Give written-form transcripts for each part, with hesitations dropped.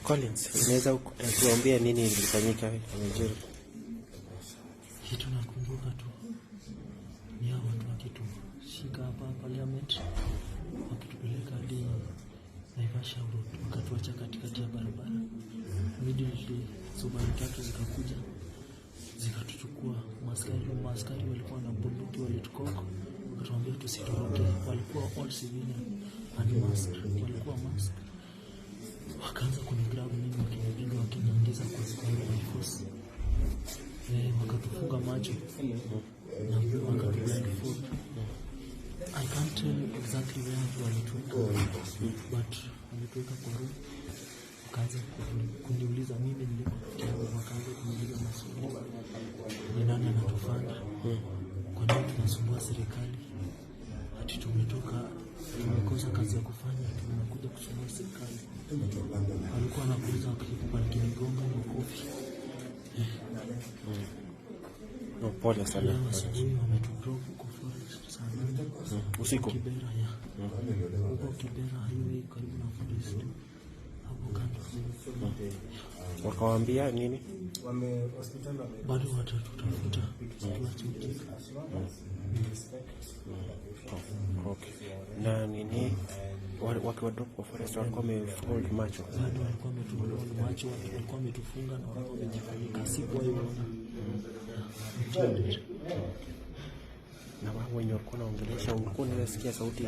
Collins, unaweza tuambia nini ilifanyika Njiru? Kitu nakumbuka tu ni hao watu wakitushika hapa Parliament, wakitupeleka hadi Naivasha Road, wakatuacha katikati ya barabara. Immediately Subaru tatu zikakuja zikatuchukua. Maaskari walikuwa na bunduki, walitukok, wakatuambia tusitoroke. Walikuwa all civilian and mask, walikuwa mask. Wakaanza kunigrab mimi, wakinipiga, wakiniingiza kwa Subaru by force. Wakatufunga macho na wakatu blindfold. I can't tell you exactly where walituweka, but walituweka kwa room, wakaanza kuniuliza. Mimi nilikuwa peke yangu, wakaanza kuniuliza maswali, ni nani anatufund, kwa nini tunasumbua serikali, ati tumetoka tumekosa kazi ya kufanya, tumekuja kusumbua serikali. Walikuwa wanakuuliza, wakinigonga makofi. Oh, pole sana. Leo asubuhi wametudrop huko forest saa 8. Usiku. Kibera ya huko Kibera Highway, karibu na forest hapo kando. Wakawaambia nini? Bado watatutafuta, tuache ujinga. Oh, okay. Na nini, wakiwa drop kwa forest walikuwa wamefold macho? Bado walikuwa wameturoll macho, walikuwa wametufunga na walikuwa wamejifunika, sikuwahi ona. Na wao wenye walikuwa wanaongelesha, ulikuwa unaweza sikia sauti,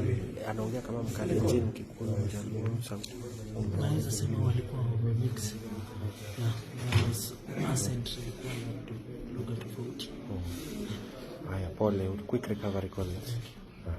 anaongea kama Mkalenjin, Mkikuyu, Mjaluo, sauti? Naweza sema walikuwa wamemix, yeah, there was accent, ilikuwa ya lugha tofauti. Haya, pole. Quick recovery, Collins. Haya.